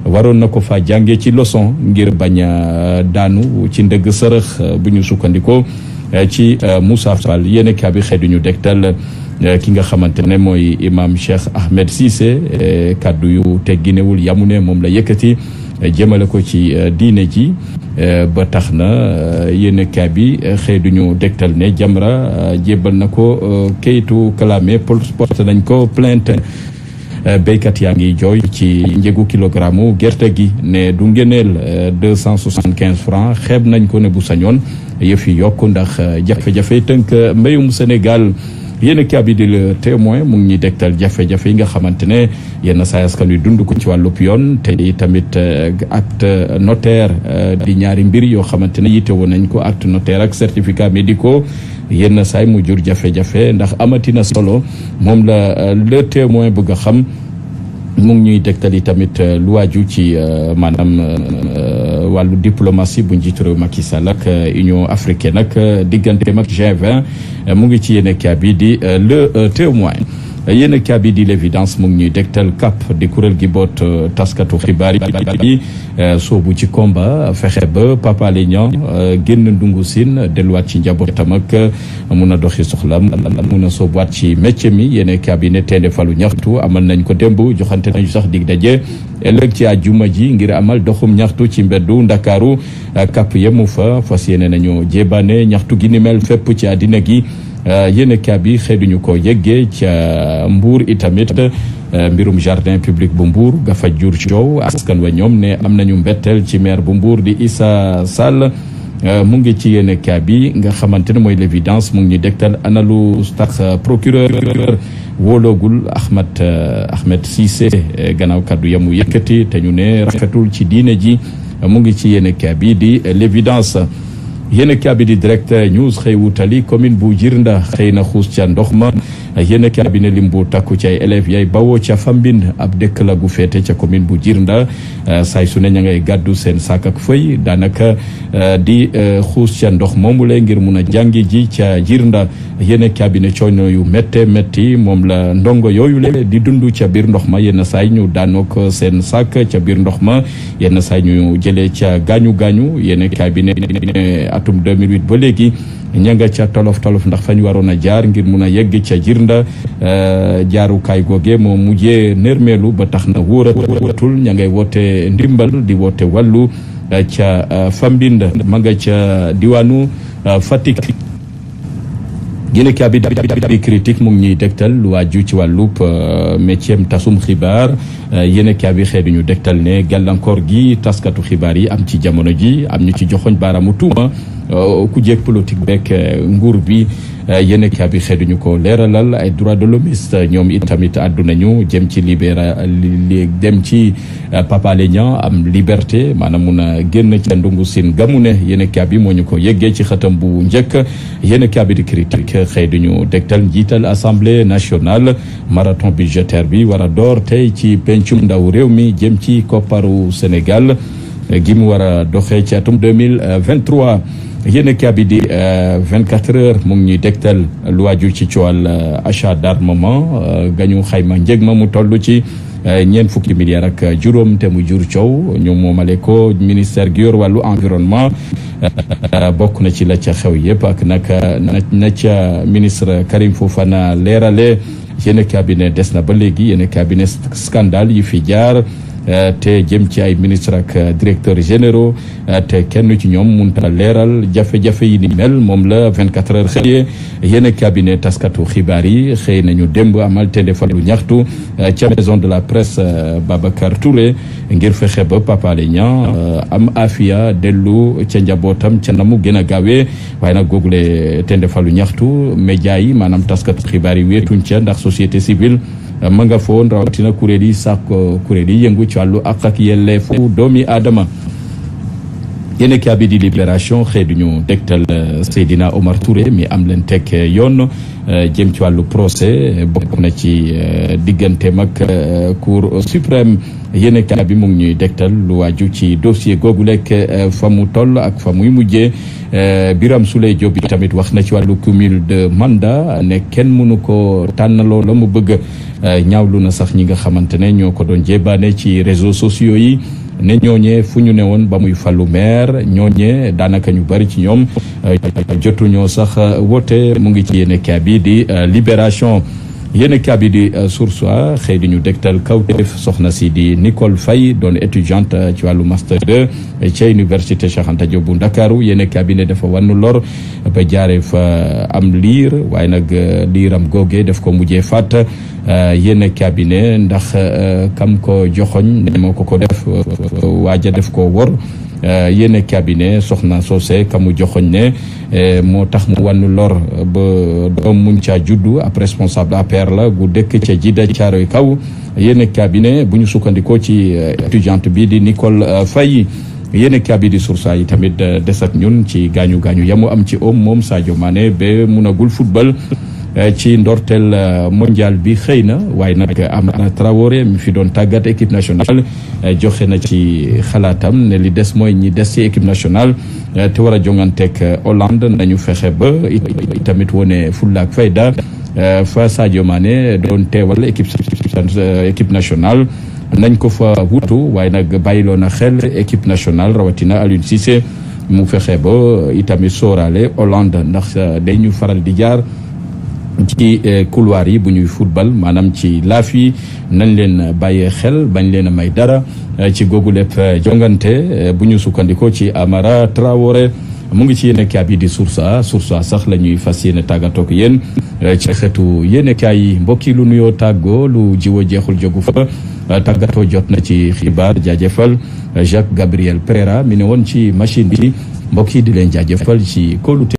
waroon na ko fa jàngee ci leçon ngir bañ a daanu ci ndëgg sërëx bu ñu sukkandikoo ci Moussa Fall yéen a bi xëy duñu dégtal ki nga xamante ne mooy imam Cheikh Ahmed Cissé kaddu yu tegginewul yamu ne moom la yëkkati jëmale ko ci diine ji ba tax na yéen a bi xëy duñu dégtal ne Jamra jébbal na ko kayitu clamé porté nañ ko plainte béykat yaa ngi jooy ci njëgu kilogramme gerte gi ne du ngeneel 275 francs xeeb nañ ko ne bu sañoon yëf yi yokk ndax jafe-jafe tënk mbéyum Sénégal yéen a bi di Le Témoin mu ngi ñuy dégtal jafe-jafe yi nga xamante ne yenn saa askan wi dund ko ci wàllub yoon te tamit acte notaire di ñaari mbir yoo xamante ne yite woon nañ ko acte notaire ak certificat médicaux yenn saay mu jur jafe-jafe ndax amatina solo moom la Le Témoin bëgg a xam mu ngi ñuy dégtali tamit lu waaju ci maanaam wàllu diplomatie bu njiitu réew Macky Sall ak Union africaine ak digganteem ak G20 mu ngi ci yéen a bi di Le Témoin yéen a bi di L'Évidence mu ngi ñuy dégtal CAP di kuréel gi boot taskatu xibaar yi soobu ci combat fexe ba Papa Alé Niang génn ndungu siin delluwaat ci njabootam ak mun a doxi soxlam mun a soobuwaat ci métier mi yéen a bi ne teende falu ñaxtu amal nañ ko démb joxante nañu sax dig daje ëllëg ci àjjuma ji ngir amal doxum ñaxtu ci mbeddu Ndakaaru CAP yemu fa fas yéene nañu jébaane ñaxtu gi ni mel fépp ci àddina gi yéen a bi xëyduñu ko yeggee ca Mbour itamit mbirum jardin public bu Mbour ga fa jur coow askan wa ñoom ne am nañu mbetteel ci maire bu Mbour di Issa Sall mu ngi ci yéen a bi nga xamante ne mooy L'Évidence mu ngi ñu dégtal analu tax procureur wóoloogul Ahmed Cissé gannaaw kaddu yamu yëkkati te ñu ne rafetul ci diine ji mu ngi ci yéen a bi di L'Évidence yéen a bi di Direct News xëy wutali commune bu Djirnda xëy na xuus ca ndox ma yéen a bi ne lim bu takku ci ay élèves yaay bawoo ca Fambine ab dëkk la gu féete ca commune bu Djirnda saay su ne ña ngay gàddu seen saak ak fëy daanaka di xuus ca ndox moomule ngir mun a jàngi ji ca Djirnda yéen a bi ne coono yu métti moom la ndongo yooyu le di dund ca biir ndox ma yenn saay ñu daanook seen saak ca biir ndox ma yenn saay ñu jëlee ca gaañu yéen a bi ne atum 2008 ba léegi ña nga ca tolof ndax fañ waroon a jaar ngir mun a yegg ca Djirnda jaarukaay googe moo mujjee nërmeelu ba tax na wóoratul ña ngay woote ndimbal di woote wàllu ca Fambinde ma nga ca diwaanu Fatick yéen a bi critique mu ngi ñuy dégtal lu waaju ci wàllub métier tasum xibaar yéen a bi xëy ñu dégtal ne gàllankoor gi taskatu xibaar yi am ci jamono ji am ñu ci joxoñ baaraamu tuuma ku jeeg politique beeg nguur bi yéen a bi xëy ñu ko leeralal ay droits de l'hommiste ñoom itamit àddu nañu jëm ci dem ci Papa Alé Niang am liberté maanaam mun a génn ca ndungu siin gamu ne yéen a bi moo ñu ko yeggee ci xëtam bu njëkk yéen a bi di critique xëy duñu dégtal njiital assemblée nationale marathon budgétaire bi war a door tey ci pencum ndaw réew mi jëm ci kopparu Sénégal gi mu war a doxee ci atum 2023 yéen a bi di 24 heures mu ngi ñuy dégtal lu waaju ci coowal achat d'armement gañu xayma njëg ma mu toll ci ñeent fukki milliards ak juróom te mu jur coow ñu moomale ko ministère gi yor wàllu environnement bokk na ci la ca xew yëpp ak nag na ca ministre Karim Fofana leerale yéen a bi ne des na ba léegi yéen a bi ne scandale yi fi jaar te jëm ci ay ministre ak directeurs généraux te kenn ci ñoom munta leeral jafe-jafe yi ni mel moom la 24 heures xëyee yéen a cabinet taskatu xibaar yi xëy nañu démb amal téléphone ñaxtu ca maison de la presse Babacar Touré ngir fexe ba Papa Alé Niang am afia dellu ca njabootam ca na mu gën a gaawee waaye nag googule téléphone ñaxtu média yi maanaam taskatu xibaar yi wéetuñ ca ndax société civile ma nga foon rawatina kuréel yi kuréel yi yëngu ci wàllu àq ak yelleefu doomi aadama. yéen a bi di Libération xëy duñu dégtal Seydina Omar Touré mi am leen teg yoon jëm ci wàllu procès bokk na ci digganteem ak Cour suprême yéen a bi mu ngi ñuy dégtal lu waaju ci dossier googu lekk fa mu toll ak fa muy mujjee. Birame Souleye Diop bi tamit wax na ci wàllu cumul de mandat ne kenn mënu ko tànnaloo la mu bëgg ñaawlu na sax ñi nga xamante ne ñoo ko doon jébaane ci réseaux sociaux yi ne ñooñee fu ñu ne woon ba muy fallu maire ñooñee daanaka ñu bari ci ñoom jotuñoo sax woote mu ngi ci yéene kaa bi di Libération. yéen kaa bi di Source A xëy di ñu dégtal kawteef soxna si di Nicole Faye doon étudiante ci wàllu master 2 ca université Cheikh Anta Diop bu Ndakaaru yéen kaa bi ne dafa wannu lor ba jaaree fa am liir waaye nag liiram googe daf ko mujjee faat yéen kaa bi ne ndax kam ko joxoñ ne moo ko def waaja def ko wor yéene cabinet soxna soose kamu joxoñ ne moo tax mu wànnu lor ba doom muñ caa juddu ab responsable APR la gu dëkk ca Jidda Caaroy Kaw yéene cabinet bu ñu sukkandikoo ci étudiante bi di Nicole Faye yéene cabinet di Source A yi tamit des ak ñun ci gaañu yamu am ci moom Sadio Mané ba munagul football ci ndorteel mondial bi xëy na waaye nag Amara Traoré mi fi doon tàggat équipe nationale joxe na ci xalaatam ne li des mooy ñi des ci équipe nationale te war a jonganteeg Hollande nañu fexe ba tamit wone fulla ak fayda fa Sadio Mané doon teewal équipe nationale nañ ko fa wutu waaye nag bàyyiloo na xel équipe nationale rawatina Aliou Cissé mu fexe ba itamit sóoraale Hollande ndax dañu faral di jaar ci couloir yi bu ñuy football maanaam ci laaf yi nañ leen bàyyee xel bañ leen a may dara ci googu lépp jongante bu ñu sukkandikoo ci Amara Traoré mu ngi ci yéene kaay bi di Source A sax la ñuy fas yéene tàggatoo ak yéen ci xeetu yéene kaay yi mbokki lu nuyoo tàggoo lu jiw a jeexul jógu fa tàggatoo jot na ci xibaar jaajëfal Jacques Gabriel Pereira mi ne woon ci machine bi mbokk yi di leen jaajëfal ci kóolute